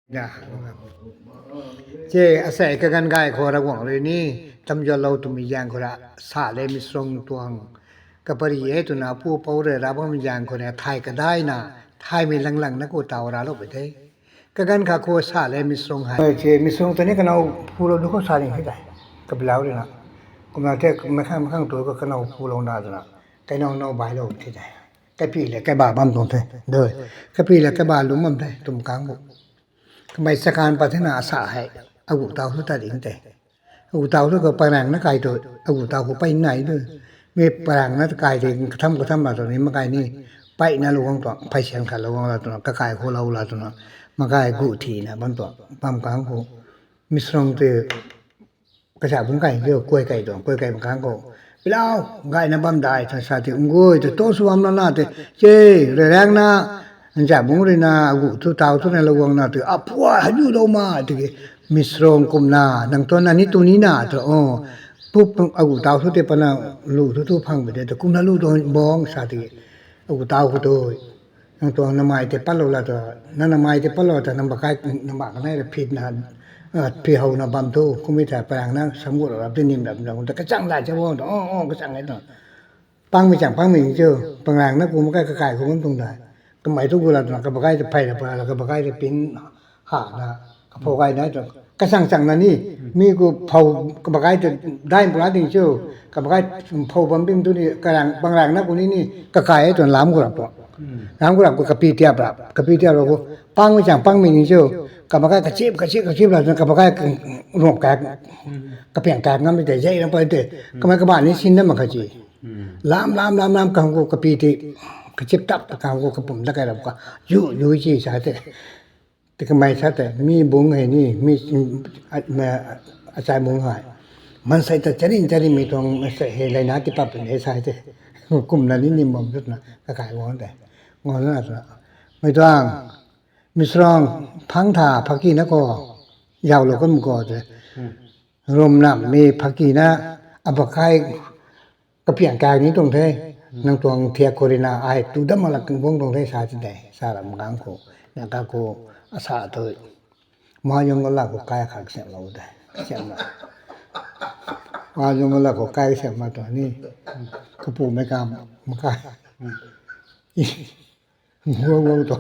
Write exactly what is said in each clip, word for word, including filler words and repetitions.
Che, asei kaganv gay khou Ravguangc rui ni, tamzalou twmei zaeng khou ra, sa le misrong tuang kapari e twna pu pou rui ra bammei zaeng khou ra, thay kadaina, thaymei langlang na khou taw ralou pui the. Kaganv kha khou sa le misrong hei. Che, misrong ta ni kanow pulou du khou sa ning the tei. Kapilau rui na. Kumna the, meic khang, meic khang tu khou kanow pulou na twna. Kainow now bailou the tei. Kapi le kaiba bam tuang the. Doi. Kapi le kaiba lum bam the, twm kang bu. Kamei chakan pat thena asa hei, agu taw thu ta ding tei. Agu taw thu khou parang na kai tu, agu taw khou pey nai tu. Mi parang na kai tei katham katham la tu ni makai ni, peyna lou guang tuang, pey sian khat lou guang la twna, kakai khou lou la twna, makai gu thina bam tuang, bam kang khou. Misrong tei, kacha bungc kai tei, kuay kai tuang, kuay kai bam kang khou. Pilau, gayna bam dai, twna sa tei, nguay tei, to sw bam na na tei, che, rui rang na, ncha bungc rui na, agu thu taw thu na lou guang na tei, apua, haju lou ma, tiki, misrong kumna, nang tuang na ni tu ni na, tw, o, pu, agu taw thu tei pana, lu thu thu phang pui de, tw kumna lu tuang bang, sa tiki, agu taw khou tu, nang tuang namei tei patlou la tw, nang namei tei patlou ta, nang bakai, nang ba kanei ra phitna, phi howna bam thu, kummei ta parang na, sam gu rap tei nim rap, nang ta kachang dai cha bo, o, o, kachang e tw. Pangmei chang pangmei ni chu, parang na kum kai kakai khou bam tuang dai. Kamei thu gu la twna, kabakai tei phey ra pa la, kabakai tei pin hana, kaphou kai nai tw. Kachang chang na ni, mi khou phou, kabakai tei dai pura ding chu, kabakai phou bam bim tu ni, karang, parang na kum ni ni, kakai e twna lam gu rap tu. Lam gu rap khou kapi tiap rap, kapi tiap rap khou, pangmei chang pangmei ni chu, kabakai kachip, kachip, kachip la twna, kabakai ruang kai, kapiang kai ngam tei, zei rang pa tei, kamei kaba ni sin na mak kha chi. Lam, lam, lam, lam, kang khou kapi tei, kachip tap, kang khou kapum ta kai rap ka, yu, yu chi sa tei. Tei kamei sa tei, mi bungc hei ni, mi, achai bungc hei. Maansei ta charin charinmei tuang, maansei hei leina tipap pun e sa tei. Kumna ni nim bam twna, kakai guang tei. Guang na twna. Mei tuang, misrong, phang tha, phaki na khou, yaulou kan khou tei. Rumnam mi phaki na, abakai, kapiang kai ni tuang the, nang tuang thiak khou rui na ai tu dam mak la kang guang tuang the sa ti de, sa ram kang khou, na ka khou, asa tu, ma yong la khou kai khak siam lou de, siam la. Ma yong la khou kai siam ma tu ni, kapumei kam, makai. Guang guang tu.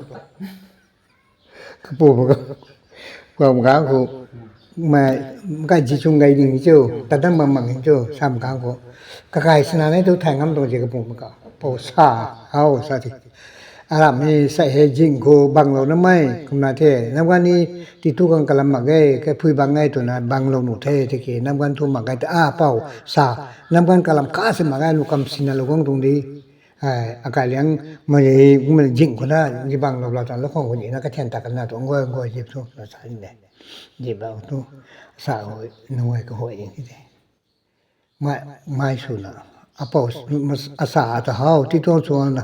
Kapu mak ka, guang mak kang khou, mei, kai ji chung gay ding chu, ta dam bam mak chu, sam kang khou. Kakai sina nei tu thay ngam tuang ji kapu mak ka, pou sa, how sa ti. Aram hei sai hei zing khou bang lou na mei, kumna the, nam ganv ni, ti tu kang kalam mak ge, kapui bang e twna bang lou nuh the, tiki, nam ganv thu mak ge, ta, a, pou, sa, nam ganv kalam ka si mak ge, nu kam sina lou guang tuang di. Akai liang, mei, mei zing khou na, ji bang lou la ta, lou khang khou ni na, kathian ta kana tu, nguay, nguay, zip thu, na sa ni de. Zip la tu, sa hui, nungai kahuay ding ti de. Mei, mei swna, apou, asa ta how, ti tuang suang na,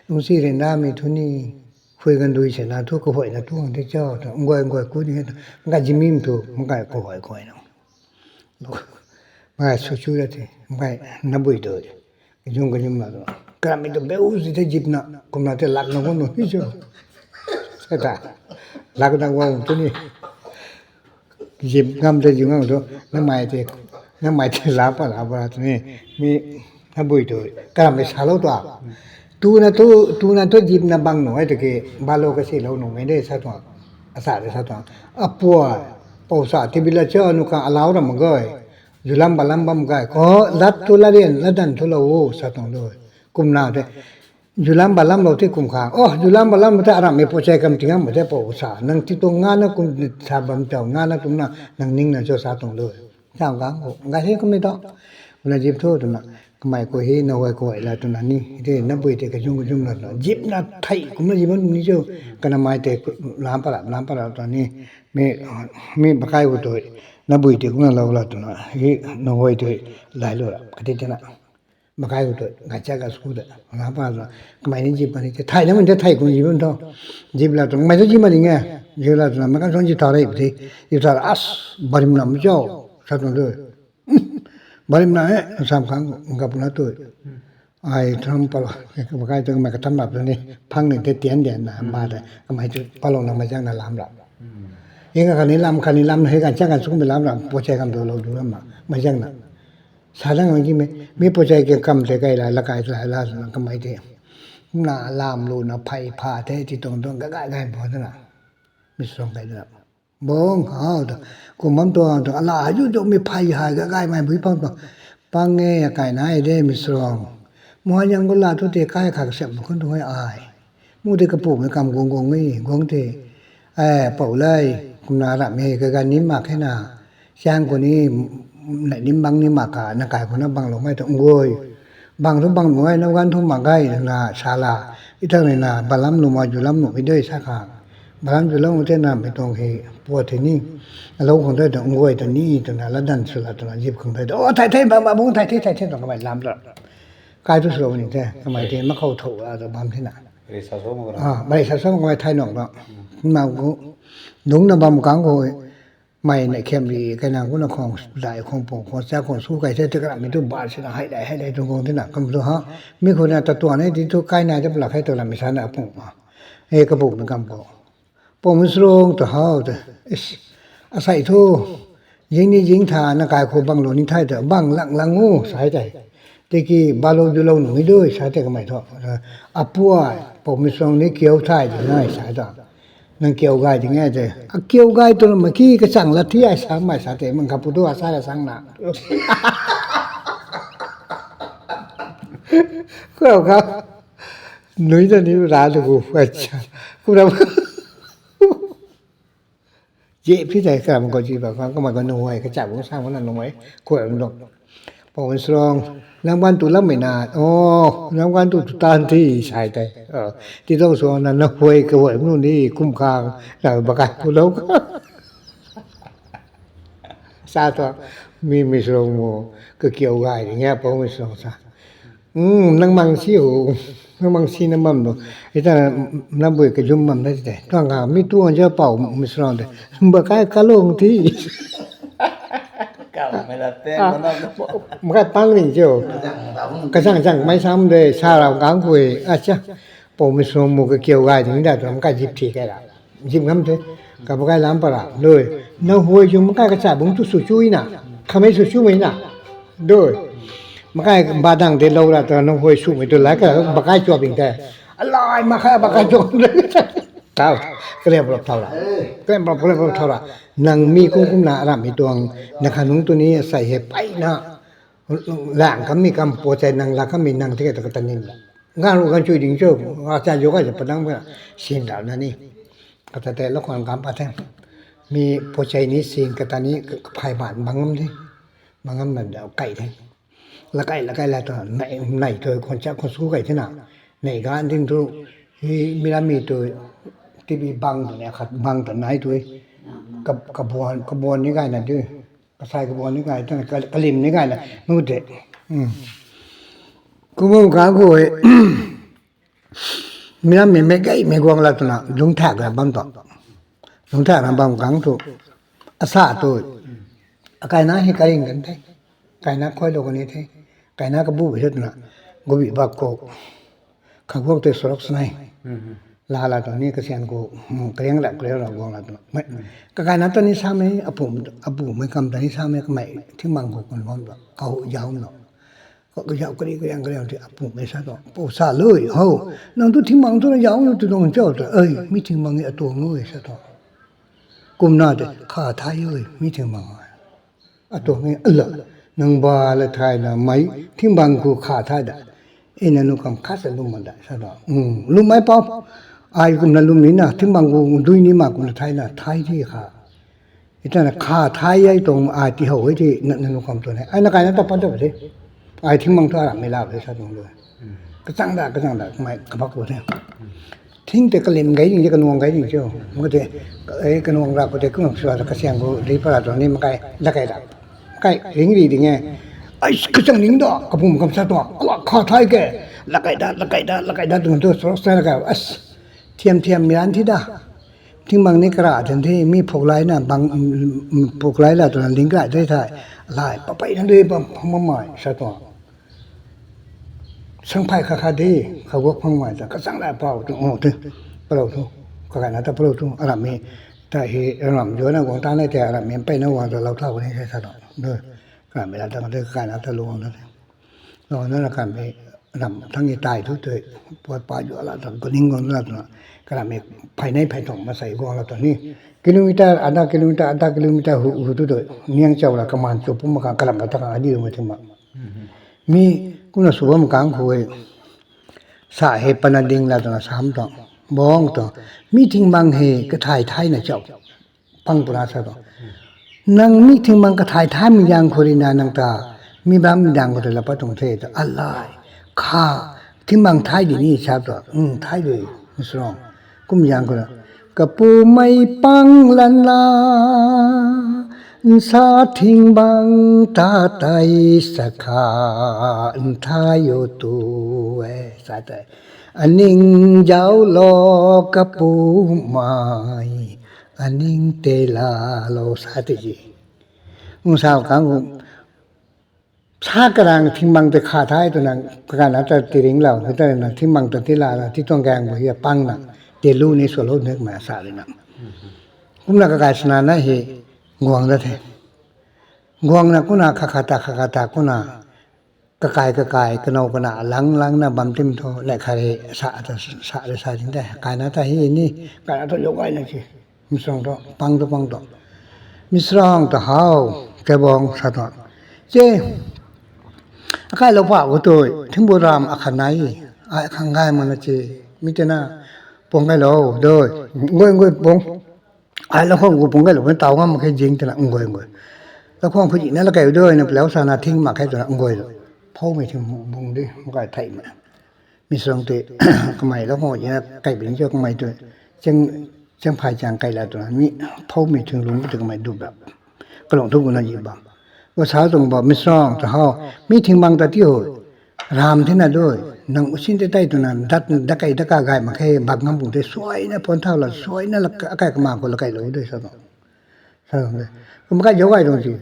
lungsi rui na mi thu ni, hui gandui se na thu, kahuayna tuang ti cho, ta, nguay, nguay, ku ni, ta, ngai zimim thu, ngai kahuay, kahuay na. Mei sw chu ra the, mei nabui tu, kazum kazum la tu. Karamei tu beu si the zipna, kumna the lakna guang nu ni cho. Sa ta, lakna guang tu ni. Zip ngam the zip ngam tu, namei the, namei the la pa la pa tu ni, mi nabui tu, karamei salou tu. Tuna thu, tuna thu zipna bang nu e tiki, balou kasilou numei de sa tuang, asa de sa tuang. Apua, pou sa, tibila cho, nu kang alau ram mak ge. Zulam balam bam gay, ko, lat thu larian, latdanv thu lou o, sa tuang de. Kumna de, zulam balam lou ti kum khang. O, zulam balam ta aramei pou chai kam tingam de pou sa. Nang ti tuang nga na kum sa bam tau, nga na kum na, nang ning na cho sa tuang de. Sa kang khou, gay hei kummei ta. Kumna zip thu twna, kamei khou hei, nahuay kahuay la twna ni, ti nabui tei kazum kazum la twna. Zipna thei, kumna zip bam ni cho, kanamei tei lam pa rap, lam pa rap twna ni, mi, mi bakai khou tu, nabui tei kumna lou la twna, hei, nahuay tei, lailou rap, kati tina. Makai khou tu, gay cha ka sku de, lam pa la, kamei ni zip kani the, thei na man the thei kum zip bam thu. Zip la tu, kamei thu zip mak ning e, zip la twna, mei kan suang zip tha rei pu the, zip tha ra, as, barim lam cho, sa tuang de. Barim na e, sam kang, gap na tu. Ai, tham palou, makai tu, kamei katham lap tu ni, phang ni the tian dian na, ma de, kamei tu, palou na mei zang na lam lap. Hei ka khatni lam, khatni lam, hei kan chang kan sung mi lam ram, pochai kam tu lou du ram ma, ma jang na. Sa dang ki me, mi pochai ke kam te kai la, la kai la, la, la, kamei te. Na lam lu na phai pha te, ti tong tong, ga gai gai bo na. Mi song kai na. Bong, hau ta. Kum bam tuang tuang, ala, yu jo mi phai hai, ga gai mai bui pang tuang. Pang e, kai nai de, mi song. Muan yang gu la tu te kai khak sep, kun tu ai. Mu de kapu mi kam guang guang e, guang te. Eh, pou lai, kumna ram e, ka gan nim mak khe na. Siang ku ni, na nim bang ni mak ka, na kai ku na bang lou mai ta, ngoi. Bang thu bang ngoi, na gan thu mak gai, na sa la. I thang ni na, balam lu ma, ju lam lu, mi doi sa kha. Balam ju lam te na, mi tuang he, pua the ni. Alou khang doi ta, ngoi ta ni, ta na, la dan su la, ta na, zip khang doi ta. O, thai thai, bam, bam, bung thai thai, thai thai, ta kamei lam la. Kai tu slo ni te, kamei te, ma khou thou la, ta bam the na. Rei sa so mo ka na. Ah, rei sa so mo kamei thai nong ta. Ma gu, dung na bam kang gu, mei na khem ri, kai na gu na khong, dai khong pung, khong cha, khong su kai the, te ka ram mi tu bar si na, hai dai, hai dai, tu khong the na, kam tu ha. Mi khou na ta tuan e, ti tu kai na, te pla khai tu lam mi sa na pung ma. E, kapu mi kam ko. Pou mi srong ta hau ta. Is, asai thu, jing ni jing tha, na kai khou bang lou ni thai ta, bang lang lang o, sai ta. Tiki, ba lou du lou nung i dui, sai ta kamei thu. Apua, pou mi srong ni kiu thai di nai, sai ta. Nang kiu gai di ngai ta. A kiu gai tu ma ki kachang la thi ai sa mai sa te, mang ka pu tu a sa la sang na. Khou ka. Nui ta ni ra tu gu, acha. Ku ra. Je phi ta ka ma ko ji ba, ka ma ko nung ai, ka cha bu sa ma na nung ai, ko am dok. Pou mi srong, nang ban tu lam mei na, o, nang ban tu tu tan thi, sai ta. O, ti dong so na, na huai ka huai nu ni, kum khang, na ba kai pu lou. Sa tu, mi mi srong mo, ka kiu gai di ngai pou mi srong sa. Um, nang mang si ho, nang mang si na mam lo. Ita na bui ka jum mam na te. Tuang ka mi tuang ja pou mi srong te. Ba kai ka long thi. Ka me la te, Ah. mana. Ma kai pang ring jo. Ka chang chang mai sam de, sa rau kang kui. Acha. Pou mi srong mo ka kiu gai di da, tuang ka jip thi kai la. Jim ngam the, ka pakai lam para, dui. Nang huai chu makai kacha bung tu su chui na, khamei su chu mei na, dui. Makai badang de lou ra ta nang huai su mei tu lai ka pakai chua bing the. Alai makai pakai chua. Tau, kalem rap thau ra. Kalem rap, kalem rap thau ra. Nang mi kum kum na ram mi tuang, na khanung tu ni sai he pai na. Lang kam mi kam po chai nang la kam mi nang tike ta kata ning la. Nga ru kan chui ding cho, nga cha jo ka ja padang ba sin da na ni. Kata te lo khwan kam pa the. Mi po chai ni sin kata ni phai ban bangam the. Bangam na da kai the. La kai la kai la ta nai nai to khwan cha khwan su kai the na. Nai gan ding tu hi mi la mi tu T V bang tu ne khat bang ta nai tu. Ka ka buan ka buan ni kai na du. Kasai kabuan ni kai, tana ka, kalim ni kai na, nu te. Hmm. Kumum kang khou e, mi ram mi mei gei mei guang la tuna, lungthak ra bam to. Lungthak ra bam kang tu, asa tu, akai na hi karing kan the, kai na khoi lo kan the, kai na kabu bi tuna, gubi bak ko, kha guak te sorok snai. La la ta ni kasian khou, hmm, kariang la kariang la guang la ta. Mei, kakai na ta ni sa mei, apu, apu mei kam ta ni sa mei, kamei thingmang khou kun bam ta. Kau yau no. Kau yau kari kariang kariang ti apu mei sa to. Pou sa lui, ho. Nang tu thingmang tu na yau no tu dong chau ta. Ei, mi thingmang ni atuang lui sa to. Kumna te, kha thai ui, mi thingmang. Atuang e, ala, nang ba la thai na mei, thingmang khou kha thai da. E nanu kam khat sa lum man da, sa da. Hmm, lum mai pau. Ai kumna lum ni na, thingmang khou dui ni ma kumna thai na, thai ti kha. Ita na kha thai ai tuang ai ti hou e ti, na, nanu kam tu ne. Ai na kai na ta pat da de. Ai thingmang thu aram mei la de sa tuang lu. Kachang da, kachang da, mei kabak lu the. Thing te kalim gai ding, kanuang gai ding cho. Mo te, eh, kanuang ra ko te, kumang sua ta kasiang ko, ri para to ni makai, lakai da. Kai, ring ri ding e. Ai, kachang ning da, kapum kam sa to, kua kha thai ke. Lakai da, lakai da, lakai da, tung tu, sorok sa lakai, as. Thiam thiam mi ran thi da. Thingmang ni kara then the, mi phok lai na, bang, mm, mm, phok lai la to na, ling kai the thai. Lai, papai na de, bam, phang ma mai, sa to. Sang phai kha kha de, kha guak phang mai ta, kachang lai pau tu, o, tu, palou tu, kakai na ta palou tu, aram mi, Ta hi ram zuana guang ta nai te, ram mei mpeyna guang ta lou thau ni se sa ta. Karamei la ta de, kakai na ta luang ta de. Luang na karamei ram thang i tai thu tei, puat pa zuala ta, kaning guang na ta, karamei phey nei phey tuang masei guang la ta ni. Kilometer, adha kilometer, adha kilometer hu, hu tu tei, niang chau la kaman chu pum ka karam la ta ka di ma thing ma. Mi kumna sw bam kang khou e. Sa hei pana ding la twna sam tuang. Bang tuang. Mi thing bang hei kathai thaina chau. Pang pura sa tuang. Nang mi thing bang kathai thaimei zaeng khou rui na nang ta. Mi bam mi dang khou ta la pat tuang the ta. Alai. Kha. Thing bang thai di ni sa tuang. Um, thai di. Nsrong. Kum zaeng khou na. Kapumei pang lana. Nsa thing bang ta tei sa kha. Nthai o tu e. Sa tei. Aning zauc lo kapumei, aning tei lalo sa tei ji. Nsa kang kum, sa karang thing bang tei kha thai twna, kakana ta tiringclou, ta na thing bang ta tila la, ti tuang gaeng bo hi pang na, tei lu ni swlou nek ma sa rui na. Kumna kakai sana na hi, guang da the. Guangna kumna kha kha ta, kha kha ta kumna, kakai kakai, kanow kana, lang langna bam tim thu, le kha re sa ta, sa re sa ding de. Kaina ta hi ni, kaina thu lou gayna ki. Misrong thu, pang thu, pang thu. Misrong ta how, Chabuang sa tuang. Che, akailou pa khou tei, thingbu ram akhat nai, ai khang gay mana che, mi tei na, puang kailou, doi, ngoi ngoi puang. Ai lakhwang khou puang kailou, taw ngam mak khe zing twna, ngoi ngoi. Lakhwang khou zina la kai doi na, palau sana thing mak khe twna, ngoi lo. Phoumei thing bung di, makai theimei. Misrong tei, kamei lakhwang zina kai bing cho kamei tei, chang, chang phay chang kai la twna, mi phoumei thing lung tei kamei dup ra. Kalung thu guna ji bam. Gua sa tuang ba, Misrong ta how, mi thing bang ta ti ho. Ram thina doi, nang usin tei tei twna, dat, dakai daka gay mak khe, bak ngam pung tei, suaina phone thau la, suaina la, akai kama khou la kailou doi sa tuang. Sa tuang de. Kum kai zauc gay tuang si.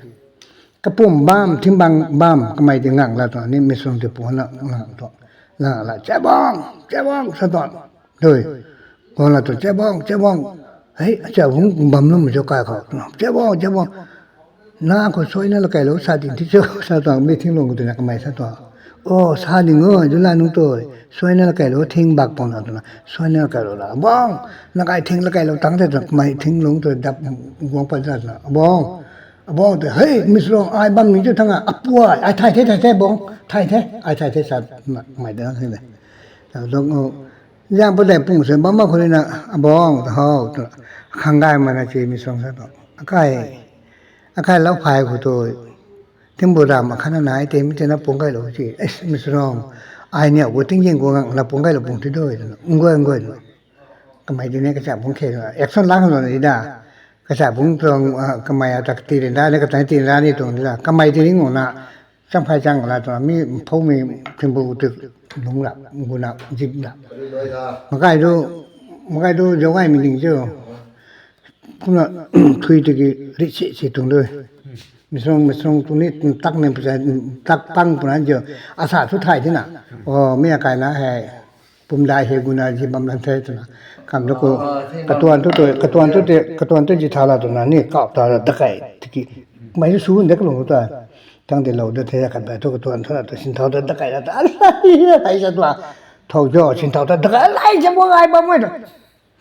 Kapum bam, thing bang bam, kamei tei ngang la tuang, ni Misrong tei puan la, ngang tuang. La la, Chabuang, Chabuang, sa tuang. Doi. Guang la tuang, Chabuang, Chabuang. Hei, Chabuang bam lum zauc kai khou. Chabuang, Chabuang. Na khou suaina la kailou sa ding ti cho, sa tuang, mi thinglung khou twna kamei sa tuang. O, sa ding o, zula nunc tei, suaina la kailou, thing bak pang na twna, suaina la kailou la. Bang, na kai thing la kailou tang tei twna, kamei thinglung tei dap guang pat za twna. Bang, bang tei, hei, Misrong, ai bam ni cho thang a, apuai, ai thay the, thay the, bang, thay the, ai thay the sa, kamei de, thay de. Sa tuang, o, zang pat dei pung se, bam ma khou rui na, Abang, ta how, twna, khang gay mana che Misrong sa tuang. Akai, akai lau phay khou tei, thingbu ram akhatna nai tei, mi tei na puang kailou che, es, Misrong, ai niw khou tingzin khou ngang la puang kailou pung ti doi, twna, ngoi ngoi twna. Kamei tei ni kacha bung khe, action lang lo ni da. Kacha bung tuang, kamei ata ti rin da ni, kata ti rin da ni tuang di da. Kamei tei ning na, chang phay chang la twna, mi phoumei thingbu tei lung la, guna zip la. Makai tu, makai tu zauc gaymei ding cho. Kumna, thui tiki ri si si tuang doi. Misrong, Misrong tu ni tak ni, tak pang puna jo. Asa thu thay thina. O, mi akaina hei. Pumdai hei guna ji bam lan the twna. Kam tu khou, katuan tu tei, katuan tu tei, katuan tu ji tha la twna ni, kau ta la dakai tiki. Mei su de kalung ta. Tang tei lou da the, khat bai thu katuan thu la tu sinthau ta dakai la ta. Alai, alai sa tuang. Thau jo, sinthau ta dakai, alai, Chabuang ai bam mei ta.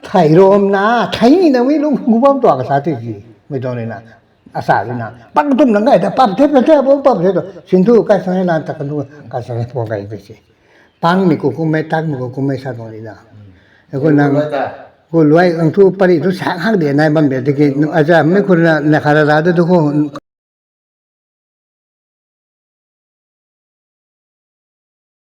Thay rom na, thay ni na mi lung gu bam tuang kasa tei ji. Mei tuang ni na. Asa rui na. Pang tum na ngai ta, pap the, pap the, pap the tu. Sinthu kai sa nai lan ta kan tu, kai sa nai puang kai tei si. Pangmei khou kummei, takmei khou kummei sa tuang ni na. Khou nang, khou luai, ang thu pari thu sak hak de nai bam de tiki, acha, mei khou na, na kha ra ra de tu khou,